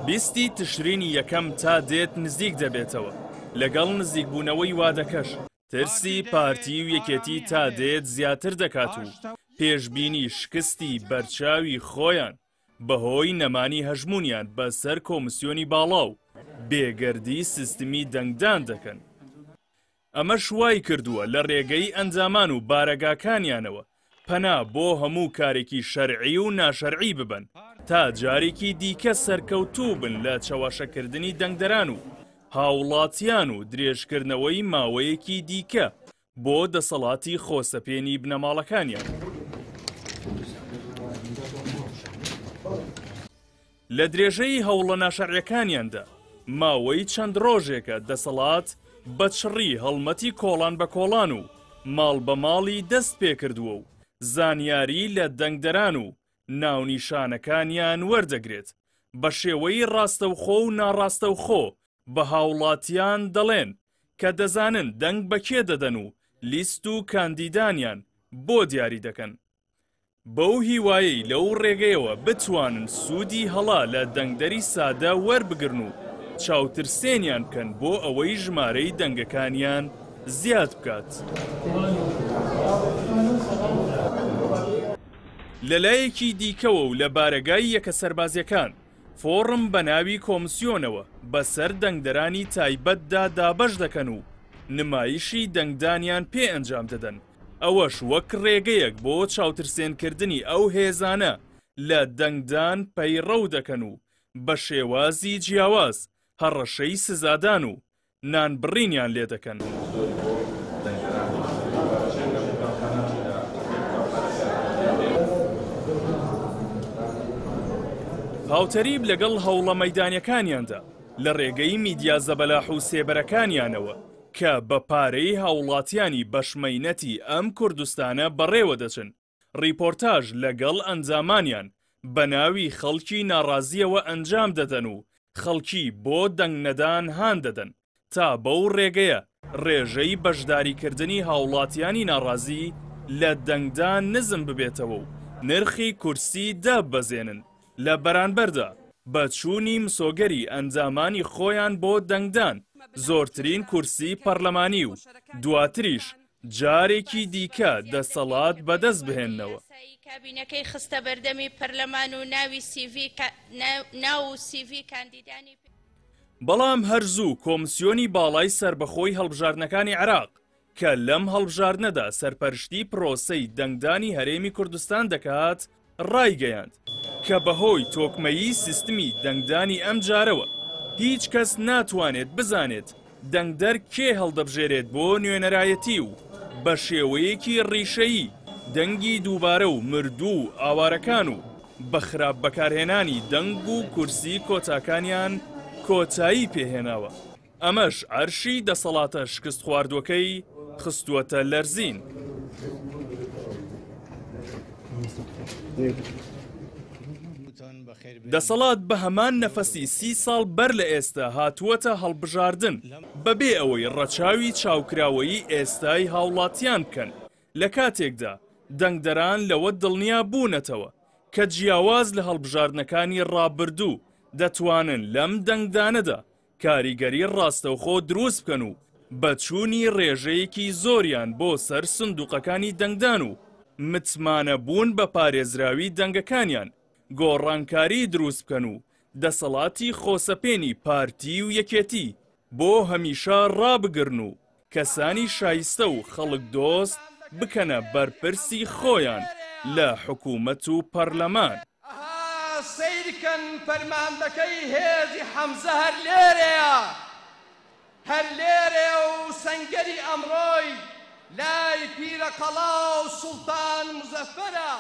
بیستی تشرینی یەکەم تا دێت نزیک دەبێتەوە، لەگەڵ نزیکبوونەوەی وادەکەش ترسی پارتی و یەکێتی تا دێت زیاتر دەکات و پێشبینی شکستی بەرچاوی خۆیان بەهۆی نەمانی هەژموونیان بەسەر کۆمسیۆنی باڵا و بێگەردی سیستمی دەنگدان دەکەن. ئەمەش وایکردووە لە رێگەی ئەندامان و بارەگاکانیانەوە پەنا بۆ هەموو کارێکی شەرعی و ناشەرعی ببەن تا جارێکی دیکە سەرکەوتوو بن لە چەواشەکردنی دەنگدەران و هاوڵاتیان و درێژکردنەوەی ماوەیەکی دیکە بۆ دەسەڵاتی خۆسەپێنی بنەماڵەکانیان. لە درێژەی هەوڵە ناشەرعیەکانیاندا، ماوەی چەند ڕۆژێکە دەسەڵات بە چڕی هەڵمەتی کۆڵان بە کۆڵان و ماڵ بە ماڵی دەست پێکردووە و زانیاری لە دەنگدەران و ناونیشانەکانیان وەردەگرێت، بە شێوەی ڕاستەوخۆ و ناڕاستەوخۆ بە هاوڵاتیان دەڵێن کە دەزانن دەنگ بە کێ دەدەن و لیست و کاندیدانیان بۆ دیاری دەکەن. بەو هیوایەی لەو ڕێگەیەوە بتوانن سوودی هەڵە لە دەنگدەری سادە وەربگرن و چاوترسێنیان بکەن بۆ ئەوەی ژمارەی دەنگەکانیان زیاد بکات. لەلایەکی دیکەوە و لە بارەگای یەکە سەربازیەکان، فۆڕم بە ناوی کۆمسیۆنەوە بەسەر دەنگدەرانی تایبەتدا دابەش دەکەن و نمایشی دەنگدانیان پێ ئەنجام دەدەن، ئەوەش وەک رێگەیەک بۆ چاوترسێنکردنی ئەو هێزانە لە دەنگدان پەیڕەو دەکەن و بە شێوازی جیاواز هەڕەشەی سزادان و نانبڕینیان لێدەکەن. هاوتەریب لەگەڵ هەوڵە مەیدانیەکانیاندا لە رێگەی میدیا زەبەلاح و سێبەرەکانیانەوە کە بە پارەی هاوڵاتیانی بەشمەینەتی ئەم کوردستانە بەڕێوە دەچن، ڕیپۆرتاژ لەگەڵ ئەندامانیان بە ناوی خەڵکی ناڕازییەوە ئەنجام دەدەن و خەڵکی بۆ دەنگنەدان هان دەدەن تا بەو ڕێگەیە ڕێژەی بەشداریکردنی هاوڵاتیانی ناڕازی لە دەنگدان نزم ببێتەوە و نرخی کورسی داببەزێنن لە بەرانبەردا بە چوونی مسۆگەری ئەندامانی خۆیان بۆ دەنگدان زۆرترین کورسی پەڕلەمانی و دواتریش جارێکی دیکە دەسەڵات بەدەست بهێننەوە. بەڵام هەر زوو کۆمسیۆنی باڵای سەربەخۆی هەڵبژاردنەکانی عێراق کە لەم هەڵبژاردنەدا سەرپەرشتی پرۆسەی دەنگدانی هەرێمی کوردستان دەکات، ڕایگەیاند کە بەهۆی تۆکمەیی سیستمی دەنگدانی ئەمجارەوە هیچ کەس ناتوانێت بزانێت دەنگدەر کێ هەڵدەبژێرێت بۆ نوێنەرایەتی و بە شێوەیەکی ڕیشەیی دەنگی دووبارە و مردوو و ئاوارەکان و بە خراپ بەکارهێنانی دەنگ و کورسی کۆتاکانیان کۆتایی پێهێناوە. ئەمەش عەرشی دەسەڵاتە شکستخواردووەکەی خستووەتە لەرزین. دەسەڵات بە هەمان نەفەسی سی ساڵ بەر لە ئێستا هاتووەتە هەڵبژاردن، بەبێ ئەوەی ڕەچاوی چاوکراوەیی ئێستای هاوڵاتیان بکەن، لە کاتێکدا دەنگدەران لەوە دڵنیا بوونەتەوە کە جیاواز لە هەڵبژاردنەکانی ڕابردوو دەتوانن لەم دەنگدانەدا کاریگەری ڕاستەوخۆ دروست بکەن و بە چوونی ڕێژەیەکی زۆریان بۆ سەر سندوقەکانی دەنگدان و متمانە بوون بە پارێزراوی دەنگەکانیان گۆڕانکاری دروست بکەن و دەسەڵاتی خۆسەپێنی پارتی و یەکێتی بۆ هەمیشە ڕابگرن و کەسانی شایستە و خەڵک دۆست بکەنە بەرپرسی خۆیان لە حکومەت و پەرلەمان. ئەها سەیرکەن فەرماندەکەی هێزی حەمزە هەر لێرەیە، هەر لێرەیە و سەنگەری ئەمڕۆی لای پیرەقەڵا و سوڵتان مزەفەرە.